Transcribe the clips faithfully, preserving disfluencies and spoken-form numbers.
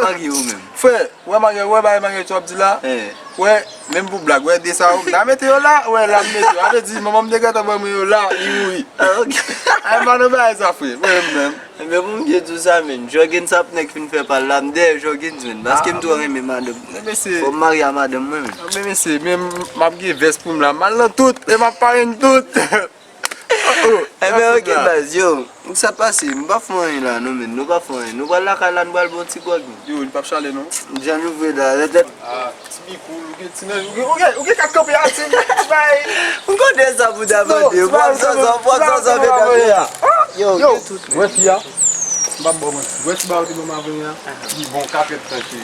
Marye ou menm. Frè, wè maryaj, wè bagay maryaj w ap di la? Eh. Wè, menm pou blag, wè de sa yo, m ta mete yo la, wè la m mete yo. A vle di, manman m te gentan ban mwen yo la, li mouri. Ah, ok. Ay, pa nan bagay sa, frè, frè m menm. Ebyen, pou m byen di w sa, menm, Jorgens ap nèk fin fè pa l la, m dèyè Jorgens, menm, paske m twò renmen madanm. Men mesye. Fò m marye a madanm mwen, menm. Men mesye, men m ap gen vès pou m la, m al nan tout, e m ap parenn tout. Oh, oh, ebyen, ok, baz, yo. Sa pase, m pa fè anyen la, non, men. Nou pa fè anyen. Nou pral lakay la, nou pral bwè yon ti gwòg, men. Yo, li p ap chale, non. Jan nou vle la, lè tèt. Ah, ti bikou, ou gen ti nan, ou gen, ou gen, ou gen kat kanpe a, ti, ti bay. M konnen sa pou ta mande, w ap zanzan, w ap zanzan, medam yo. Yo, yo, gen tout, men. Wè fi a, m p ap ba w manti. Wè ti ba yo te ban m avanyè a, li bon, katè tan ke.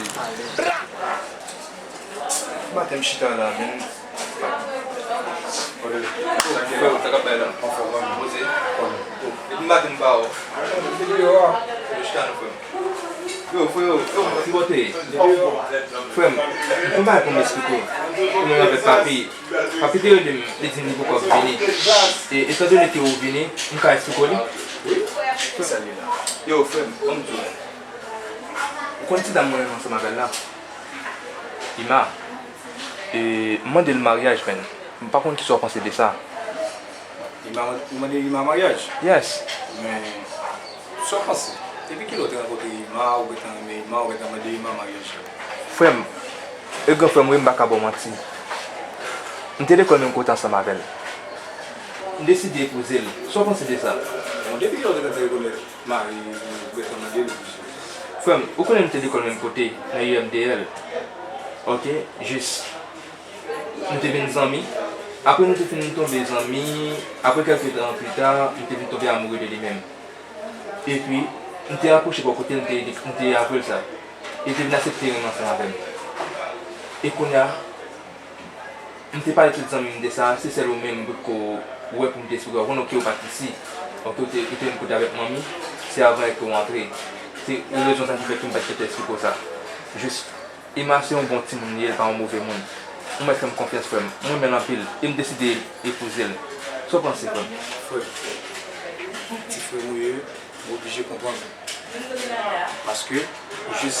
Maten m chita la, men. Frè, sa k ap bay la? Anfòm, anfòm. Poze. Depi maten m pa wè w. Yo, chita non, frè m. Yo, frè, yo, yo, m pote. Frè m, m konn bagay pou m eksplike w. Ou menm avèk papi. Papi te rele m, li di m li poko ap vini. E, etandone ke ou vini, m ka eksplike w li? Wi. Kisa li la? Yo, frè m, ban m di w. Ou konn ti dam mwen renmen ansanm avè l la? Ima. E, m mande l maryaj, frè m. M pa konn kisa w panse de sa. Ima, ou mande Ima maryaj? Yes. Men, sa w panse? Depi kilè w te rankontre Ima, ou gentan renmen Ima, ou gentan mande Ima maryaj? Frè m, e gran frè m, wi, m pa ka ba w manti. M te lekòl menm kote ansanm avè l. M deside epouze l. Sa w panse de sa? Bon, depi kilè w te gentan rekonèt mari ou gentan mande l? Frè m, ou konnen nou te lekòl menm kote, nan U M D L. Ok, jis. Nou te vin zanmi. Apre nou te fin tonbe zanmi, apre kèlke tan pita, m te vin tonbe amoure de li menm. Epi, m te apwoche bò kote l, m te, m te avwe l sa. E li te vin aksepte renmen ansanm avè m. E kounye a, m te pale tout zanmi m de sa, se sèl ou menm m potko wè pou m te eksplike w. Konnen ke ou pa t isi. Donk, ou te, ou te menm kote avèk manmi, se avan ke w antre. Se rezon sa ki fè ke m pa t kapab eksplike w sa. Jis, Emma se yon bon timoun li ye, li pa yon move moun. Ou mèt fè m konfyans, frè m. Mwen renmen l anpil, e m deside epouze l. Sa w panse, frè m? Frè, ti frè m ou ye, m oblije konprann ou. Paske, ou jis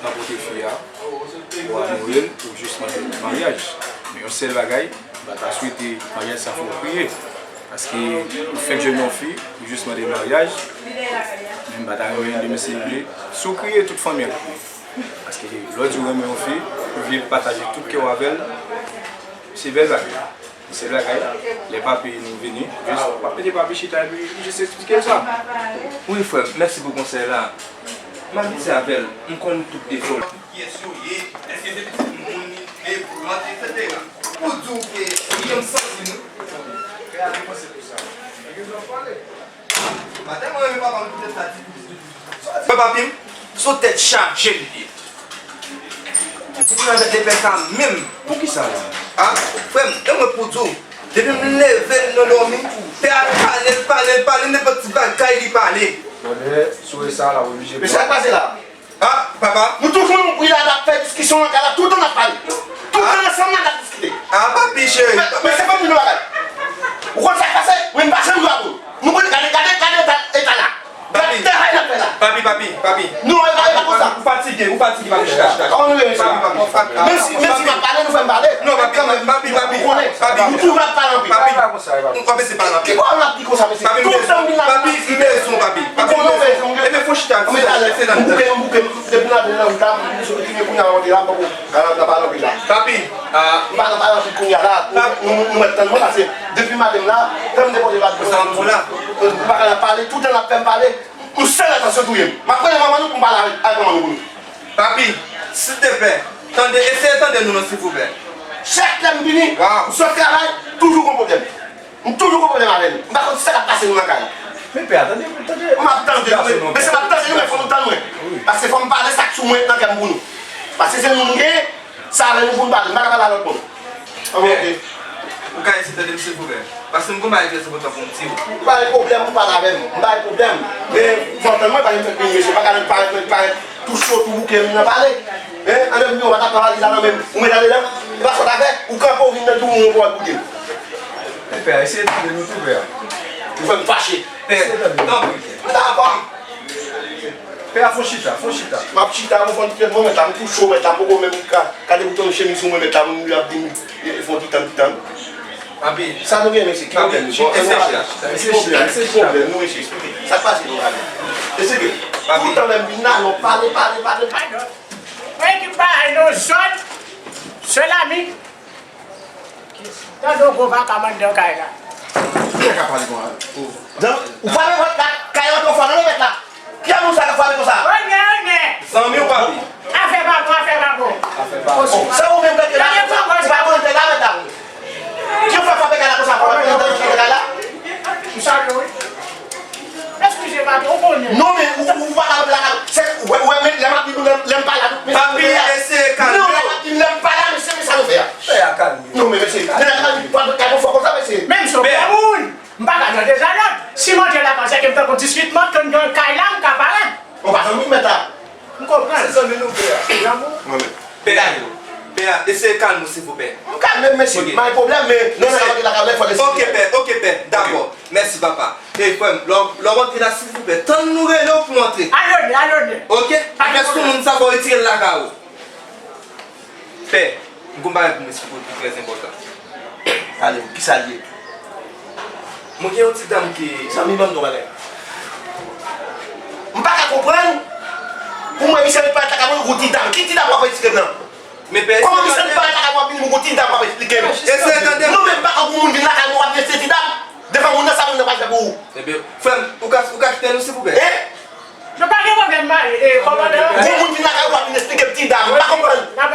rankontre fi a, ou amoure l, ou jis mande l maryaj. Men yon sèl bagay, m pa ta swete maryaj sa fè w kriye. Paske ou fèk jwenn yon fi, ou jis mande maryaj, men m pa ta renmen demen se vle. Si w kriye, tout fanmi an kriye. Paske lè w di w renmen yon fi, ou vle pataje tout kè w avè l, se bèl bagay. Se bagay, lè papi nou vini, jis, w ap mete papi chita epi jis eksplike l sa. Wi, frè m, mèsi pou konsèy la. M abitye avè l, m konn tout defo l. Kiyès yo ye, èske se pitit moun li vle pou rantre, etsetera. Pou di w ke li janm santi nou. Madanm mwen renmen papa m poutèt sa di. Mwen papi m, se yon tèt chaje li ye. Li pran tèt lepè sa menm. Poukisa la? A, frè m, e mwen pou di w, depi m leve m nan dòmi, pè a pale, l pale, l pale, nenpòt ti bagay li pale. Bonè, sou e sa la, oblije. Men sa k pase la? A, papa. Nou toujou nan bri la, n ap fè diskisyon nan kay la, tout tan n ap pale. Tout tan ansanm nan n ap diskite. A, papi cheri. Men, men se pa moun bagay. Ou konn sa k pase? Wi, m pase m dwa pou. Nou konn gade, gade, gade eta, eta la. Gade travay n ap fè la. Papi, papi, papi. Non, e pa, e pa konsa. Ou fatige, ou fatige, papi, chita, chita. Kòman nou rele sa? Papi, papi, papi. Menm si, menm si m ap pale, nou fè m pale. Non, papi, papi, papi. Ou konnen. Papi, nou toujou ap pale anpil. Papi, nou pa pale anpil. Ki bò n ap di konsa, mesye? Papi, m bezwen, papi, m bezwen, papi. Papi, m bezwen. Ebyen, fò chita, se nan, se nan. M bouke, m bouke, m bouke, depi m ale nan wout la, m sou retire kounye a, monte la, m poko, m pa nan pale anpil la. Papi, ah. M pa nan pale anpil kounye a la, nou, nou, nou mèt tann mwen, paske depi maten m la, tann m te pote bag mwen sa, m la. M pa ka pale, tout tan n ap fè m pale, yon sèl entansyon touye m. M ap rele manman nou pou m pale avèk, avèk manman nou pou nou. Papi, silteplè, tande, eseye tande nou non, silvouplè. Chak lè m vini, m sot travay, toujou gon pwoblèm. M toujou gon pwoblèm avè l. M pa konn sa k ap pase nou nan kay. Men pè a, tande, tande. M ap tande nou, men, men se m ap tande nou, men fò nou tann mwen. Wi. Paske fò m pale sa k sou mwen nan kè m pou nou. Paske se nou m gen, se avè nou pou n pale. M pa ka pale a lòt moun. An, ok. Ou ka eseye tande m, silvouplè? Paske m gon bagay trè enpòtan pou m di w. Ou pa gen pwoblèm, ou pale avè m. M pa gen pwoblèm. Men fò w tann mwen, pa gen fèk vin mesye, pa ka parèt, parèt, parèt tou cho, tou bouke, vin nan pale. Hein? Anlè m di w, w pa t ap nan valiz la nan men m. Ou met andedan? E pa sa w ta fè? Ou kanpe, ou vin nan biwo mwen pou w al koute m. Pè, eseye tande nou tou, pè. Ou fè m fache. Pè, tanpri. M ta pa. Pè a, fon chita, fon chita. M ap chita, mwen fon ti tèt mwen, mèt la, m tou cho, mèt la, m poko menm ka, ka deboutonnen chemiz sou mwen, mèt la, moun yo ap di m, e, fon titann, titann. Papi. Sa nou gen, mesye, ki pwoblèm nou? Bon, chita, chita, chita. Ki pwoblèm, ki pwoblèm nou, mesye, eksplike. Sa k pase nou la menm? Mesye, toutan lè m vin la, nou pale, pale, pale, pale. Mwen ki pa nan zòn, sèl ami. Tande yon gwo vagabon anndan kay la. Ki ka pale konsa? Dan, ou frape pòt la, kay an tou fò nan mèt la. Ki a moun sa k ap frape konsa? Onè, onè. Zanmi w, papi. Afè pa bon, afè pa bon. Afè pa bon. Sa ou menm gade la, ou pa konn te la mèt la. Ki ou fè frape kay la konsa, frape nan kay la? M salye w wi. Eskize, papi, ou konnen. Non, men ou, ou pa ka rete la, se, ou wè, ou wè, men lè m ap di nou, lè, lè m pa la, men Papi, eseye kalme w. Non, lè m ap di nou, lè m pa la, mesye, men sa nou fè a? Pè a, kalme w. Non, men mesye, men la, pa, pa, pa fò konsa, mesye. Menm si w bèl moun, m pa ka nan dezalòd. Si m antre lakay, se ke m tankou diskit, m antre nan kay la, m ka parèt. Ou pa zanmi m, mèt la. M konprann. Se zanmi nou, pè a. Lanmou. Mwen menm. Pè a, pè a, eseye kalme w, silvouplè. M kalme m, mesye. Ok. M pa gen pwoblèm, men nan, nan, nan, nan, nan, fò Ok, pè, ok, pè. Dakò. Mèsi, papa. Ey, frè m, lè w, lè w antre la, silvouplè, tann nou rele w pou w antre. Alone, alone. Ok? Apre sou moun sa, fò w retire l lakay ou. Pè, m gon bagay pou m eksplike w ki trè enpòtan. Ale, kisa l ye? Mwen gen yon ti dam ki Zanmi, ban m yon bagay. M pa ka konprann. Pou mwen, misye ret parèt lakay mwen, yon ti dam. Ki ti dam w ap eksplike m nan? Men pè, kòman misye ret parèt lakay mwen, ap vin yon ti dam w ap eksplike m? Eseye tande m. Non, men m pa ka pou moun vin lakay mwen, w ap vin eksplike ti dam. Devan moun nan, sa moun nan pral fè pou ou? Ebyen, frè m, ou ka, ou ka kite nou, silvouplè? Hein? Nou pa gen pwoblèm, mari, e, kòmandan. Gwo moun vin lakay ou ap vin eksplike m ti dam, m pa konprann. N ap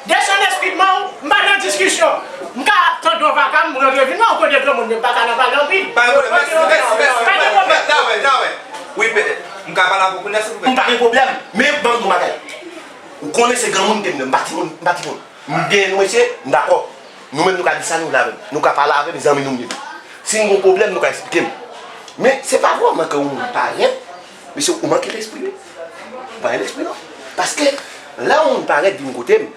desann esprit man w, m pa nan diskisyon. M ka ap tande yon vagabon, m rantre vin la, ou konnen granmoun, men m pa ka nan pale anpil. Pa gen pwoblèm, mèsi, mèsi, mèsi. Pa gen pwoblèm. Dawè, dawè. Wi, pè, m ka pale avè w kounye a, silvouplè? M pa gen pwoblèm, men ban m yon bagay. Ou konnen se granmoun ke m ye, m pa timoun, m pa timoun. M byen nou mesye, m dakò. Nou menm nou ka di sa nou vle avè m. Nou ka pale avè m, zanmi nou m ye. Si n gon pwoblèm, nou ka eksplike m. Men se pa vrèman ke yon moun parèt, mesye, ou manke lespri wi. Ou pa gen lespri non. Paske lè yon moun parèt vin kote m,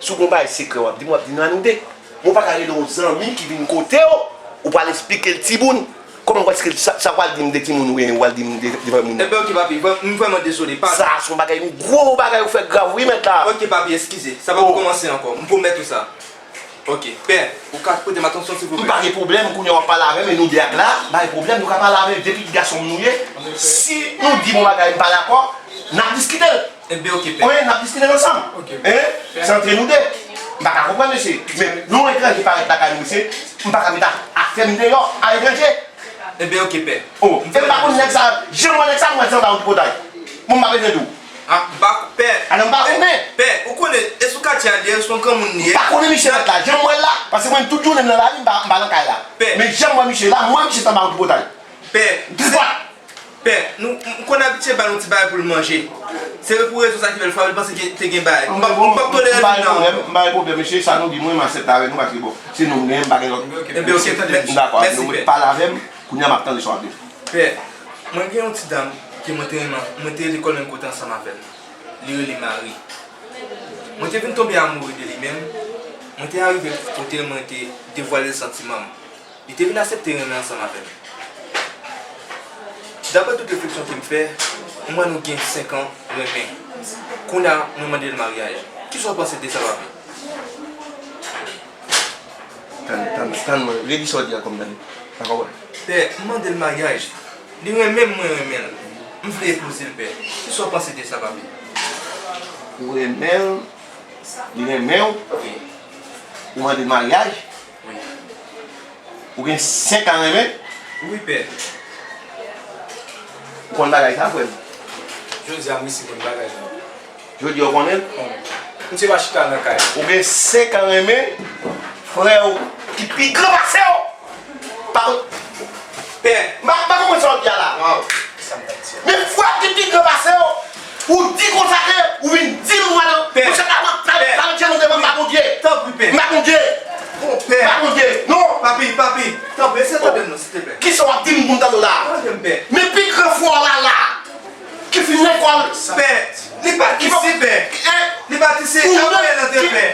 si w gon bagay sekrè w ap di m, w ap di nou a nou de. Men w pa ka rele yon zanmi ki vin kote w, ou pral eksplike l timoun. Kòman w pral eksplike l sa, sa w pral di m de timoun ou gen, ou pral di m de, devan moun nan? Ebyen, ok, papi, vrè-, m vrèman dezole, padon. Sa se yon bagay, yon gwo bagay ou fè grav wi, mèt la. Ok, papi, eskize. Sa p ap rekòmanse ankò. M pwomèt ou sa. Ok, pè, ou ka pote m atansyon, silvouplè? M pa gen pwoblèm, kounye a w ap pale avè m, e nou de ak la, pa gen pwoblèm, nou ka pale avè m, depi gason nou ye. Si nou di m yon bagay, m pa dakò, n ap diskite l. Ebyen, ok, pè. Wi, n ap diskite l ansanm. Ok. Hein? Se antre nou de. M pa ka konprann, mesye. Men, yon etranje parèt lakay nou, mesye, m pa ka met a, afè m deyò a etranje. Ebyen, ok, pè. Oh, e m pa konn nèg sa, jan m wè nèg sa, m wè l sanble a yon tripotay. Bon, m pa bezwen di w. Ah, m pa, pè. Alò, m pa konnen. Pè, ou konnen, e sou katye a li ye, se yon granmoun li ye. M pa konnen misye mèt la, jan m wè l la, paske mwen, tout jounen m nan lari, m pa, m pa nan kay la. Pè. Men jan m wè misye la, m wè misye sanble a yon tripotay. Pè. Tripotay. Pè, nou, m konn abitye ba l yon ti bagay pou l manje. Se pou rezon sa ki fè l frape, l panse ke te gen bagay. M p ap, m p ap tolere vin nan ankò. M pa gen pwoblèm, mesye, sa nou di, mwen, m aksepte avè nou, paske, bon, se nou, m gen, m pa gen lòt. Ebyen, ok, mèsi, pè. M dakò avè nou, pale avè m, kounye a, m ap tande sa w ap di. Pè, mwen gen yon ti dam ke mwen te renmen, mwen te lekòl menm kote ansanm avè l. Li rele Mari. Mwen te vin tonbe amoure de li, men mwen te arive kote l, mwen te devwale l santiman m. Li te vin aksepte renmen ansanm avè m. Daprè tout refleksyon ke m fè, m wè nou gen senk an renmen. Kounye a, mwen mande l maryaj. Kisa w panse de sa, papi? Tann, tann, tann mwen. Redi sa w di ankò m tande. Pa konprann. Pè, m mande l maryaj. Li renmen m, mwen renmen l. M vle epouze l, pè. Kisa w panse de sa, papi? Ou renmen l, li renmen w? Wi. Ou mande l maryaj? Wi. Ou gen senk an renmen? Wi, pè. Ou konn bagay sa, frè m? Jodi a, misye konn bagay sa. Jodi a, ou konnen l? Konnen. Misye pa chita nan kay. Ou gen senk an renmen frè w ki pi gran pase w. Pa konn. Pè. M pa, m pa konprann sa w ap di a la. Waw. Men frè ki pi gran pase w, ou di konsa ke ou vin di m mwen non. Pè. Monchè, pa, pa, pa, pa nan djèl ou devan m pa Bondye. Tanpri, pè. M pa Bondye. Oh, pè. M pa Bondye. Non. Papi, papi, tanpri, eseye tande m non, silteplè. Kisa w ap di m pou m tande w la? Tande m, pè. Men pi gran frè w la la, ki fin lekòl. Pè, li pa t isi, pè. Li pa t isi, anvoye l antre, pè.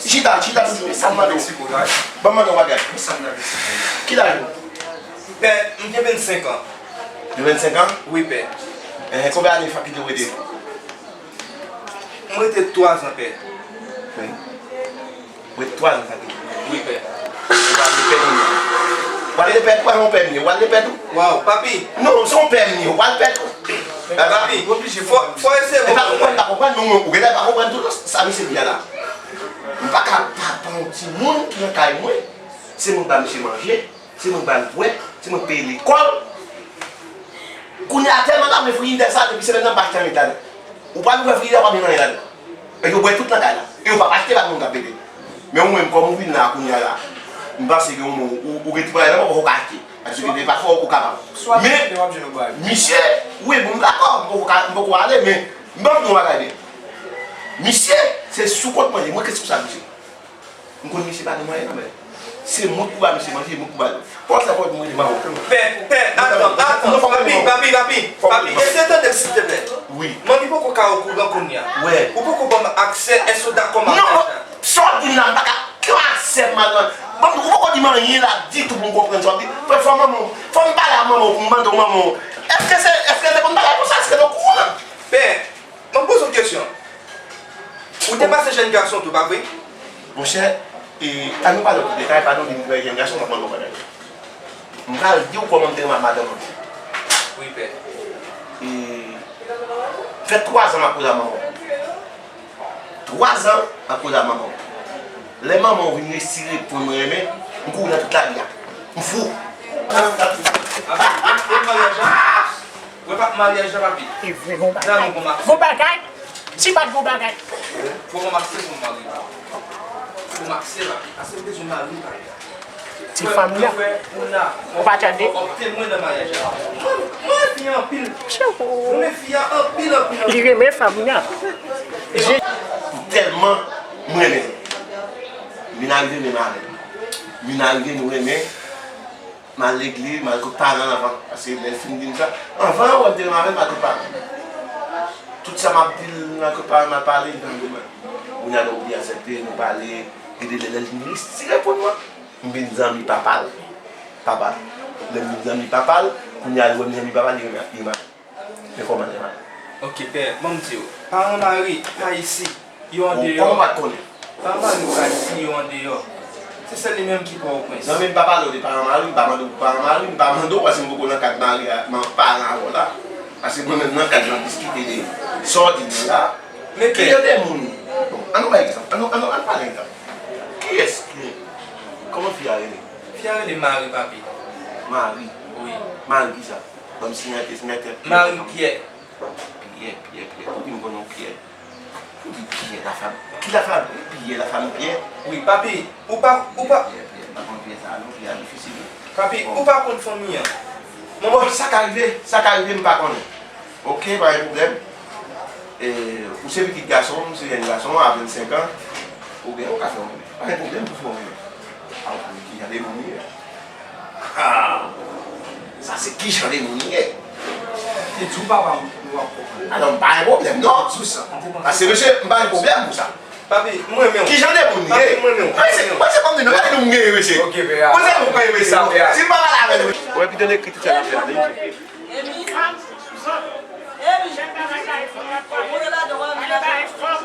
Chita, chita, ban m mande w. Ban m mande w bagay. Ki laj ou? Pè, m gen vennsenk an. Gen vennsenk an? Wi, pè. Enhen, konbyen ane sa kite w rete? M rete twa zan, pè. Wi. Ou rete twa zan sa kite? Wi, pè. Ou pral lepè kounye a. Ou pral lepè tou, pa yon pè m ye. Ou pral lepè tou. Waw, papi. Non, se yon pè m ye. Ou pral lepè tou. Papi, fò, fò eseye. E pa konprann, pa konprann, non, ou genlè pa konprann tou sa misye di a la. M pa ka papa yon timoun ki nan kay mwen. Se mwen k ba misye manje. Se mwen k ba l bwè, se mwen k peye lekòl. Kounye a tèlman l ap vle frijidè sa, depi semèn nan m pa achte anyen ladan. Ou pral ouvè frijidè, w pa jwenn anyen ladan. E yo bwè tout nan kay la. E yo p ap achte pa moun k ap vende. Men ou menm, kòm ou vin la kounye a la, m panse ke ou, ou, ou gen ti bagay la, ou poko ka achte. Paske depi pa fò ou kapab. Men, misye, wi, bon, m dakò, m poko ka, m poko ale, men, m ban m di yon bagay byen. Misye, se sou kont mwen li, mwen k responsab misye. M konn misye pa gen mwayen non, men se mwen k pou ba misye manje, mwen k pou ba l. Pòz la, pòz mwen, mwen. Pè, pè, atann, atann, papi, papi, papi, papi, eseye tande m silteplè. Wi. Manmi poko ka okouran kounye a. Wè. Ou poko ban m aksè, èske w dakò maryaj la? Non, sa w di m la, m pa ka, ki aksè m al nan? Bon, ou poko di m anyen la ditou pou m konprann sa w di. Fò, fò manman w, fò m pale a manman w pou m mande w manman w. Èske se, èske l te konn bagay konsa, èske l okouran? Pè, M ap poze w kesyon. Ou te pase jèn gason tou, pa vre? Monchè, e, ann nou pale yon ti detay, pandan w di m te jèn gason, m ap mande w yon bagay. M pral di w kòman m te renmen ak madanm mwen. Wi, pè. E, fè twa zan m ap koze ak manman w. Twa zan m ap koze ak manman w. Lè manman w vin resi reponn mwen renmen, m kouri nan tout lari a. M fou. Ou wè pa maryaj la, papi? E vre, gon bagay. Gon bagay. Si pa t gon bagay. Fò m makse pou mari. Fò m makse, papi. Ase m bezwen mari, papi. Ti fanm nan. Ou pa tande? Opte mwen nan maryaj la. Mwen, mwen renmen fi a anpil. Mwen renmen fi a anpil, anpil, anpil. Li renmen fanm nan. M tèlman m renmen l. Vin arive menm avè l. Vin arive nou renmen. M al legliz, m al kot paran l anvan. Paske lè l fin di m sa, anvan wè m te renmen avè l, m al kot paran l. Tout sa m ap di l, m al kot paran l, m al pale, li pa vle mwen. Kounye a, lè w byen aksepte, nou pale, gen de lè, lè l vin resi reponn mwen. M vin zanmi papa l. Papa l. Lè m vin zanmi papa l, kounye a, l wè m zanmi papa l, li renmen, li renmen. Men kòman l renmen. Ok, pè, ban m di w. Paran mari pa isi. Yo andeyò. Kòman w pa t konnen? Paran mari pa isi, yo andeyò. Se sèl li menm ki Pòtoprens. Non, men m pa pale w de paran mari, m pa mande w pou paran mari, m pa mande w paske m poko nan kad mari a, paran avè w la. Paske mwen menm nan kad n ap diskite de sa w di m la. Men ki jan de moun? Bon, ann nou bay egzanp, ann nou, ann nou, ann pale egzanp. Kiyès ki, kòman fi a rele? Fi a rele Mari, papi. Mari? Wi. Mari kisa? Ban m sinyatè, sinyatè. Mari Pyè. Pyè, Pyè, Pyè. Ou di m konnen w Pyè. Ou di Pyè Lafam. Ki Lafam? Pyè Lafam Pyè? Wi, papi, ou pa, ou pa. Pyè, Pyè, Pyè. M pa konn Pyè sa a non, Pyè a difisil wi. Papi, ou pa konn fanmi an. Bon, sa ka rive, sa ka rive, m pa konnen. Ok, pa gen pwoblèm. E, ou se pitit gason m, m se jèn gason a vennsenk an. Ou gen, ou ka fè yon renmen. Pa gen pwoblèm pou fè yon renmen. A, ou konnen ki jan de moun li ye. Ah, sa se ki jan de moun li ye. Te di w papa m, ou ap konprann. Alò, m pa gen pwoblèm, non. Sou sa. Paske, mesye, m pa gen pwoblèm pou sa. Papi, m renmen w. Ki jan de moun li ye? Papi, m renmen w. Mwen se, mwen se fanm li, non, gade nou m genyen, mesye. Ok, pè a. Mwen se nou genyen, mesye. Ok, pè a. Si m pa pale avè l, wi. Ou wè, pito n ekri tout sa n ap fè a, li. Emi, Suzan, Emi, Jan bagay bay fanm, ap pale. Mwen la dò, mwen la dò.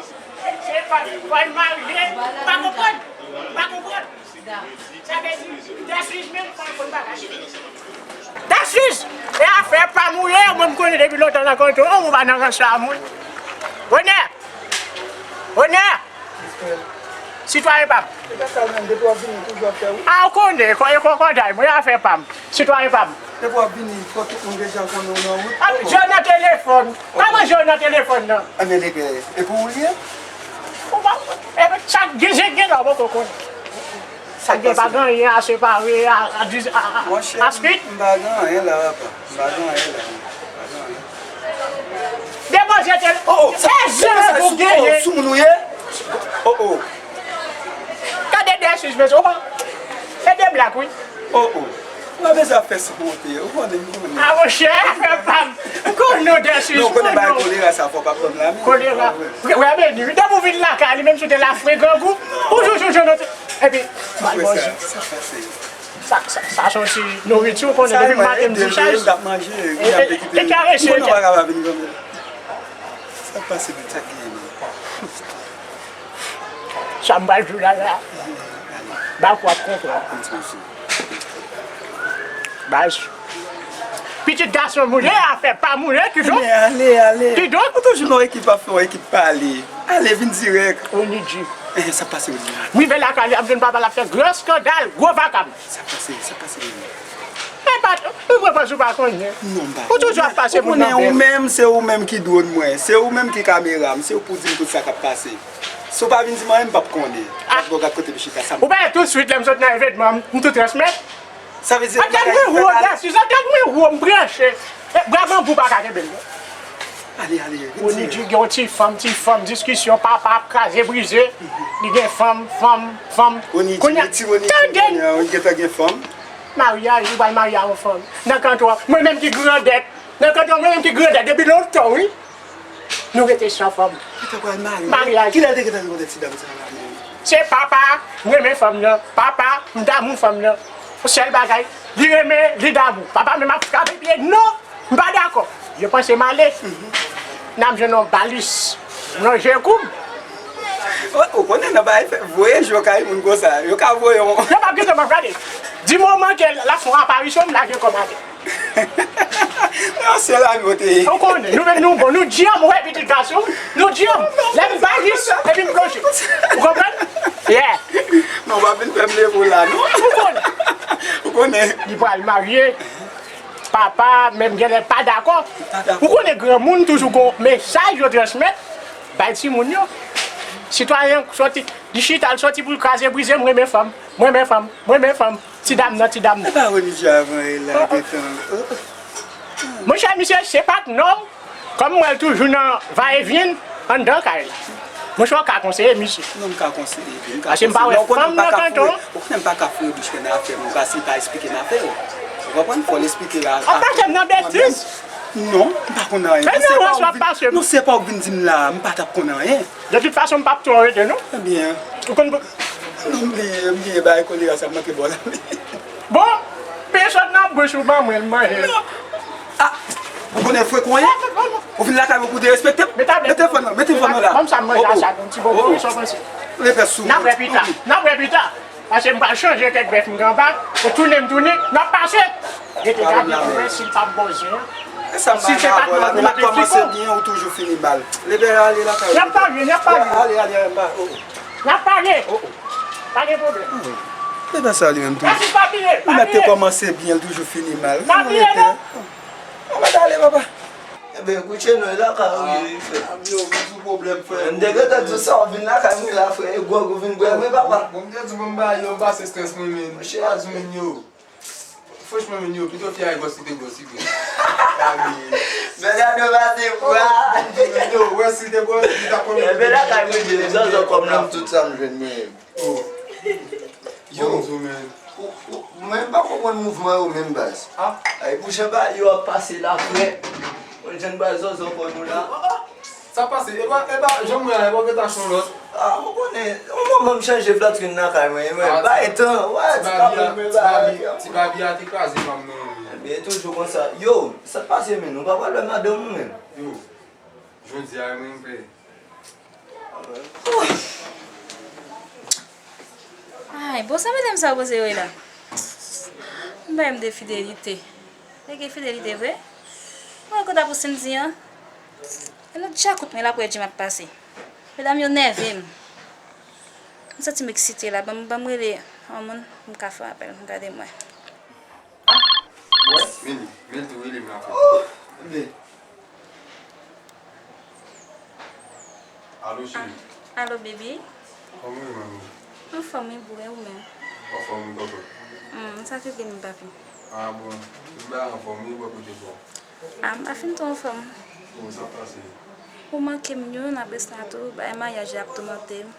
Se pa, pa marye, pa konprann, pa konprann. Sa vle di, Daswij menm pa konn bagay. Daswij! E afè pa m ou ye, mwen m konnen depi lontan nan kanton an, ou pa nan rans a moun. Onè! Onè! Sitwayen pa m. E pa sa l menm, depi w ap vini, toujou ap fè wi. A, ou konnen, e kòkòday mwen, e afè pa m. Sitwayen pa m. Depi w ap vini, fò tout moun deja konnen w nan wout. A, je w nan telefòn. Kòman je w nan telefòn nan? Enben, e pou ou l ye? Ou pa, enben, sa k gen, je gen la, ou poko konnen. Sa k gen pa gen anyen a separe a, a, a, a, a, a suit. Monchè, m pa gen anyen la, papa. M pa gen anyen la. M pa gen anyen. Depoze tel. Oh, oh, sa, se jan pou genyen. Sou moun ou ye? Oh, oh. Gade Daswij, mesye, ou pa. E de blak, wi. Oh, oh. Ou pa bezwen ap fè sa monte, ou konnen, m konnen. A, monchè, afè pa m. M konnen w Daswij. Non, ou konnen bagay kolera sa, fò pa pran la, men. Kolera. Wè, wè, beni, wi. Depi w vin lakay li, menm si w te la fre grangou, ou toujou jwenn yon ti. Epi, bay bonjou. Sa pase. Sa, sa, sa se yon ti nouriti, ou konnen, depi maten m di chay. E, e, e karese. Sa k pase menm, sa k genyen menm? Sa m pral di w la la. Bafo ap konprann. Baz. Pitit gason moun, e afè pa moun, e kidonk. Ale, ale. Kidonk. Ou toujou nan ekip ap fè yon ekip pale. Ale, vin dirèk. Onidji. Eh, sa k pase, Onidji? M rive lakay li, ap jwenn papa l ap fè gran eskandal, gwo vakab. Sa k pase, sa k pase, Onidji? E pa, ou pran pòz ou pa konnen. Non, m pa konnen. Ou toujou ap pase moun nan bèl. Ou konnen ou menm, se ou menm ki dwòn mwen, se ou menm ki kamera m, se ou pou di m tout sa k ap pase. Si w pa vin di m anyen, m p ap konnen. Ah. Gad bò, gad kote m chita, sa m... Ou pa wè tousuit lè m sot nan evènman, m, m tou transmèt. Sa vle di antèn mwen wo, yes, antèn mwen wo, m branche. E, bra banbou pa ka kenbe m, non. Ale, ale, vin di. Onidji gen yon ti fanm, ti fanm, diskisyon, papa ap kraze brize. Li gen fanm, fanm, fanm. Onidji, kounye a, ti Onidji, tande. Kounye a, Onidji gentan gen fanm. Maryaj, li pral marye a yon fanm. Nan kanton an, mwen menm ki grandèt. Nan kanton an, mwen menm ki grandèt depi lontan, wi. Nou rete san fanm. Li te pral marye. Maryaj. Kilè l te gentan gen ti dam sa la menm? Se papa, m renmen fanm nan. Papa, m damou fanm nan. Yon sèl bagay, li renmen, li damou. Papa menm ap frape pye, non, m pa dakò. Yo panse m ale. N ap jwenn yon balis. Nan je kou m. Ou, ou konnen nan bagay fè, voye je w kay moun konsa. Yo ka voye yon... Yo p ap gentan m ap gade. Di moman ke l ap fè yon aparisyon, m lage kò m atè. Yon sèl ami w te ye. Ou konnen, nou menm nou bon, nou dyanm, ou wè pitit gason, nou dyanm. Lè m bay lis, epi m plonje. Ou konprann? Yeah. Non, w pa vin fè m leve w la, non. Ou konnen. Ou konnen. Li pral marye. Papa, menm genlè pa dakò. Pa dakò. Ou konnen granmoun toujou gon mesaj yo transmèt bay timoun yo. Sitwayen sòti, li chita, l sòti pou l kraze brize, m renmen fanm, m renmen fanm, m renmen fanm. Ti dam nan, ti dam nan. E pa Onidji avan e la gentan. Monchè, misye, se pa t non. Kòm m wè l toujou nan va e vyen anndan kay la. Monchè, w ka konseye misye. Non, m ka konseye li, m ka konseye. Paske m pa wè fanm nan kanton an. Ou konnen m pa ka foure bouch mwen nan afè moun, paske li pa esplike m afè yo. Ou konprann? Fò l esplike la. Ap pase m nan betiz. Non, m pa konn anyen. Non, se pa w k vin, non, se pa w k vin di m la, m pa t ap konn anyen. De tout fason, m p ap twò rete, non. Ebyen. Ou konn pou... Non, m bliye, m bliye bagay kolera sa, m manke bò la. Bon, pen sot nan bouch ou ban mwen, m manje. Non. Ah, ou konnen frekon ye? Ou vin lakay mwen pou w derespekte m? Mete telefòn nan, mete telefòn nan la. Ban m sa m manje a sa, yon ti bò pou sòt ansanm. Lepè sou mwen. N ap wè pita, n ap wè pita. Paske m pral chanje tèt bèf m gen anba, ou tounen m tounen, n ap pase. Rete gade pou wè si l p ap bòzyen an. E sa m pa nan avè w la, nou mèt kòmanse byen, ou toujou fini mal. Lepè ale lakay ou. N ap pale, n ap pale. Ale, ale, ale, ale. N ap pale. Oh, oh. Pa gen pwoblèm. Lepè sa li menm tou. Mèsi, pa bliye, pa bliye. Ou mèt te kòmanse byen, l toujou fini mal. Pa bliye, non. Ou mèt ale, papa. Ebyen, kouche non, e lakay ou ye, frè. Ah, yo, vin sou pwoblèm, frè. M te gentan di w sa, w vin lakay mwen la, frè, e gwòg ou vin bwè, wi, papa. Bon, m te di w pou m ba yo, m pase estrès mwen, men. Monchè, a di moun yo. Franchman, moun yo, pito fi a gwòs li te gwòs, li vre. Men gade w pase bwa. Yo, wè si te gwòs, li t ap konn. Ebyen, lakay mwen, je, zòzò kòm nan tout sa m jwenn mwen. Oh. Yo. Bonjou, men. Ou, ou, mwen pa konprann mouvman yo menm, baz. Ah. Ay, pou jan bagay yo ap pase la, frè. Ou jwenn baz zòzò kò nou la. Sa pase, e pa, e pa, jan m wè a, e pa gentan chon lòt. Ah, ou konnen, yon moman m chanje flatrin nan kay mwen, mwen, bay tan, wè, ti babi a, ti babi, ti babi a te kraze fanm nan, wi. Ebyen, toujou konsa. Yo, sa pase, men, ou pa pral wè madanm ou, men. Yo, jodi a, mwen, m pè. Ay, bon, sa medam sa yo poze yo ye la? M bay m de fidelite. Lè gen fidelite vre? Mwen konn ap ou Cindy an. E nou djakout mwen la pou wè jan m ap pase. Medam yo nève m. M santi m eksite la. Ban m, ban m rele yon moun m ka fè apèl. M gade mwen. Ah, wè, men li, men li tou rele m la frè. Oh, men. Alo, cheri. Ah, alo, baby. Kòman w ye, manmi? Anfòm, wi, boo, e ou menm? Anfòm, wi, tonton. Hmm, sa ki gen, papi? Ah, bon, tout bagay anfòm, wi, bò kote pa w? Ah, m pa fin twò anfòm. Bon, sa pase? Ou manke m, yo, nan pres la tou, bagay maryaj la ap toumante m.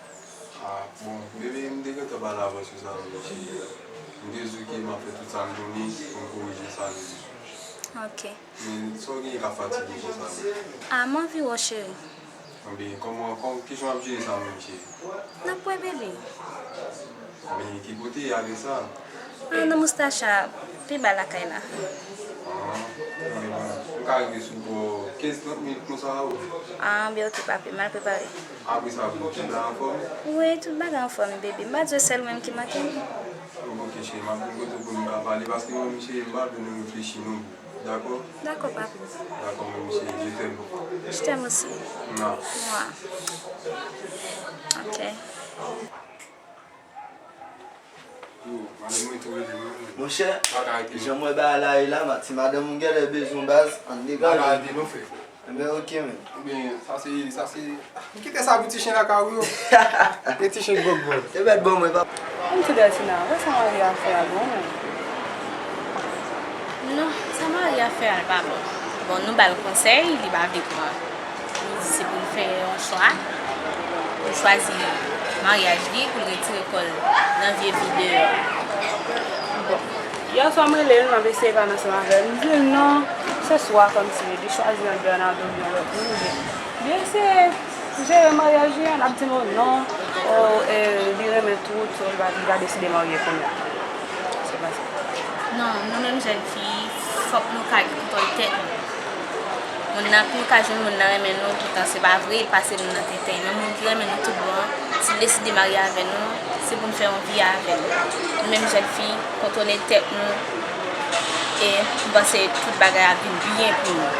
Ah, bon, bebe, m te gentan pale avè w sou sa, wi, cheri. M te di w ke m ap fè tout sa m konnen pou m korije sa, wi. Ok. Men, sa w genyen k ap fatige konsa menm? Ah, m anvi wè w, cheri. Enben, kòman, kòman, kijan w ap jere sa menm, cheri? N ap wè, bebe. Men, ki kote y ale sa? Ah, nan Moustacha, pi ba lakay la. Ah, m ka rive sou bò kenz, trant minit konsa, wi. Ah, byen, ok, papi, m al prepare. Apre sa, pou ou, tout bagay anfòm? Wi, tout bagay anfòm, baby. M pa di w sèl ou menm ki manke m. Ok, cheri, m ap vin kote w pou n ka pale, paske mwen menm, cheri, m pa vle nou reflechi, non. Dakò? Dakò, papi. Dakò, mon chéri, je t'aime. Je t'aime aussi. Mwa. Mwa. Ok. Yo, madanm mwen tou rele mwen. Monchè, jan m wè bagay la ye la, ma-, ti madanm ou genlè bezwen baz, ann degaje. Bagay de nou fè. Enben, ok, men. Enben, sa se, sa se, ah, kite sa pou ti chen lakay ou yo. E ti chen gògòt. E bèt bon, mwen, papa. Ann ti Delfina, wè sa Maria fè a bon, men. Non, sa Maria fè a, l pa bon. Bon, nou ba l konsèy, li pa vle pran. Nou di se pou l fè yon chwa, pou l chwazi maryaj li, pou l retire kò l nan vye vi deyò. Bon, yè swa m rele l, m ap eseye pale ansanm avè l. M di l non, se swa kòmsi li chwazi ant Bernardo oubyen lòt moun, oubyen li eseye jere maryaj li an, l ap di m, o non, o, e, li renmen tout, so, li va, li va deside marye kounye a. Se pa sa. Non, nou menm jèn fi, fòk nou ka gen kontwòl tèt nou. Moun nan, pou nou ka jwenn moun nan renmen nou toutan, se pa vre, l pase nou nan tenten. Men moun ki renmen nou tout bon, si l deside marye avè nou, se pou n fè yon vi avè l. Nou menm jèn fi, kontwole tèt nou, e m panse tout bagay ap vin byen pou nou.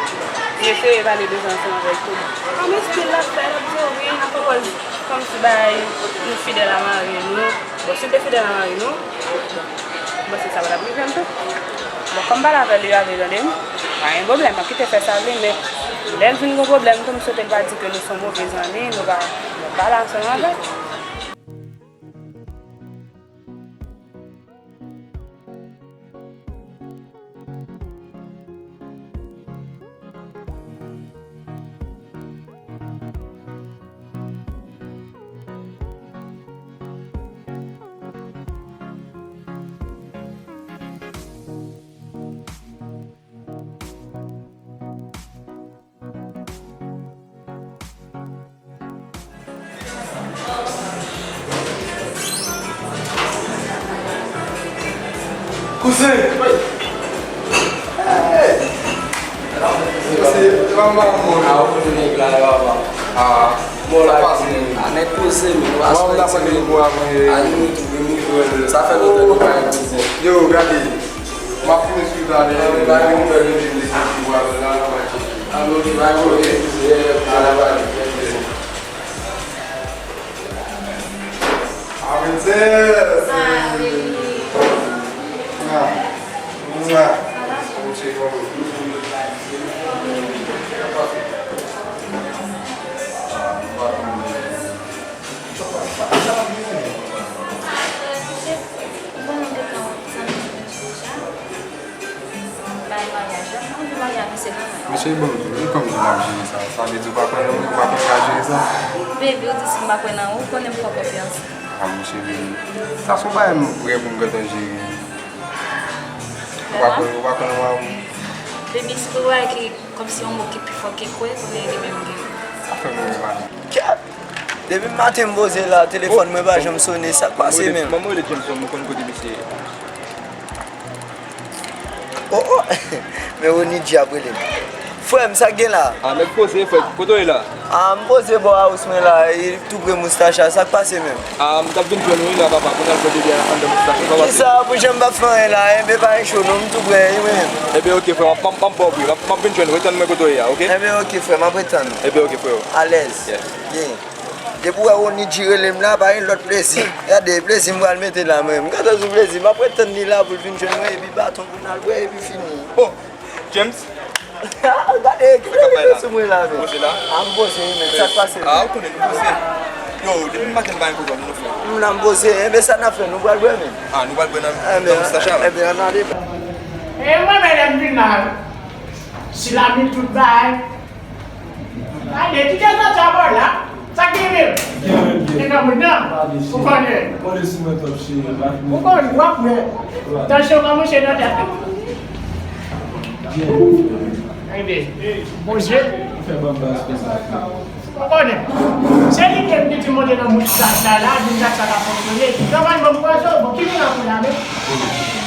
Li eseye pale de sa ansanm avè l tou. Kòm estil l ap fè, l ap di w wi, nan pwopòz kòmsi bay nou fidèl a mari nou. Bon, si l te fidèl a mari nou, bon, m panse sa pa t ap rive m tou. Bon, kòm m pale avè l, li pa vle tande m, pa gen pwoblèm, m ap kite fè sa vle, men lè l vin gen pwoblèm tou, m swete l pa di ke nou se yon move zanmi, nou pa, nou pa la ansanm avè l. Kouzen! Hey! Kouzen, kòman w ye? Ah, ou konnen nèg la, papa. Ah, bon, la, kouzen. Anèt kouzen, men nou pa sou Ayiti, men. Ah, nou retwouve nou jwenn. Sa fè lontan nou pa wè kouzen. Yo, gade. M ap fini sou talè. Bagay nou fè lendi, lendi pou pral la, nou pa tcheke. Ah, nou di bagay nou fè lendi, lendi pou pral la. Amen, sè. Ah, baby. Ah. Mwa. Mwen se kòman? Bon, nou te pran zanmi nou deja. Bay maryaj la, mwen di maryaj misye nan men. Mesye, bon, e kòman m ap jere sa? Sa vle di ou pa kwè nan mwen, ou pa kwè m ka jere sa? Baby, ou di si m pa kwè nan ou, ou konnen m fè w konfyans. Ah, mesye, baby. Sa se yon bagay m prè pou m gentan jere. Ou pa kwè, ou pa kwè nan mari w? Baby, si pou bagay ki kòmsi yon mo ki pi fò ke kwè, konnen li menm gen. Sa fè mwen mal. Kèt! Depi maten m poze la, telefòn mwen pa janm sonnen, sa k pase menm? Manman rele James, mwen konn kote misye ye. Oh, oh! Men Ronnie G ap rele m. Frè m, sa k gen la? Ah, nèg poze, frè, kote w ye la? Ah, m poze bò house mwen la, e tou pre Moustacha, sa k pase menm? Ah, m t ap vin jwenn ou wi la, papa, pou n al fè bebe anndan Moustacha, papa. Kisa, pou jan m p ap fè anyen la, enben pa gen cho non, m tou prè wi mwen menm. Enben, ok, frè, m ap, m ap, m ap ba w bri, m ap, m ap vin jwenn ou, retann mwen kote w ye a, ok? Enben, ok, frè, m ap retann. Enben, ok, frè. Alèz. Yeah. Byen. Depi w wè Ronnie G rele m la, pa gen lòt plezi. Gade, plezi m pral mete la, mwen. M kontan sou plezi. M ap ret tann li la pou l vin jwenn mwen, epi baton pou n al bwè, epi fini. Oh, James. Gade, ki plezi sou mwen la, men. Poze la? A, m poze, men. Sa k pase, men? Ah, ou konnen nou poze. Yo, depi maten m pa gen pwogram, nou fè. M nan m poze. Enben, sa n ap fè? Nou pral bwè, men. Ah, nou pral bwè nan, nan Moustacha? Enben, ann ale. E mwen, men, lè m vin la, si l ap vin tout bagay. Gade, kite zòt sa bò la. Sa k gen menm? Gen nan moun nan. Ou konnen. Ou konnen, w ap wè. Tansyon kòmanse nan tèt la. Enben, Bondye. Ou konnen. Se li menm ki di monte nan mouch sa la, di m sa k ap fonksyone. Nòmalman, m kwaze w, bon, ki nou la pou la menm?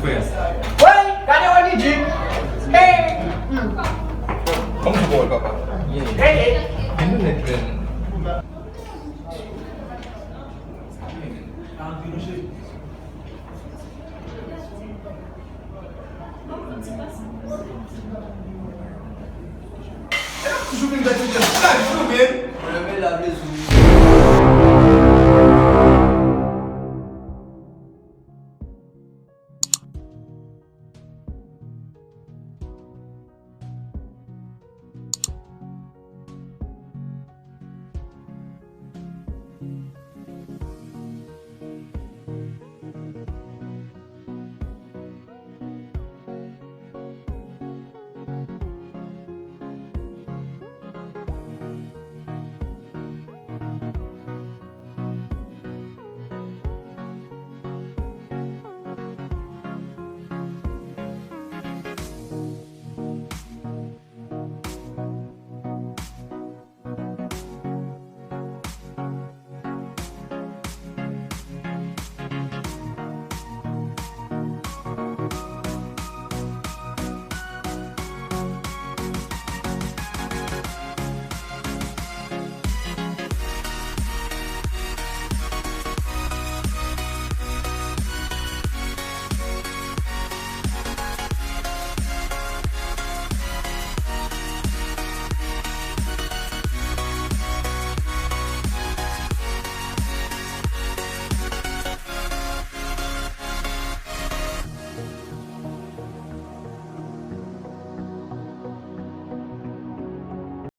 Frè. Woy, gade Ronnie G. Hey! Hmm. Kòman w wè papa? Hey, hey. Gen nou nèg plen. E n ap toujou vin gade chak jou, men. Mwen renmen lave sou.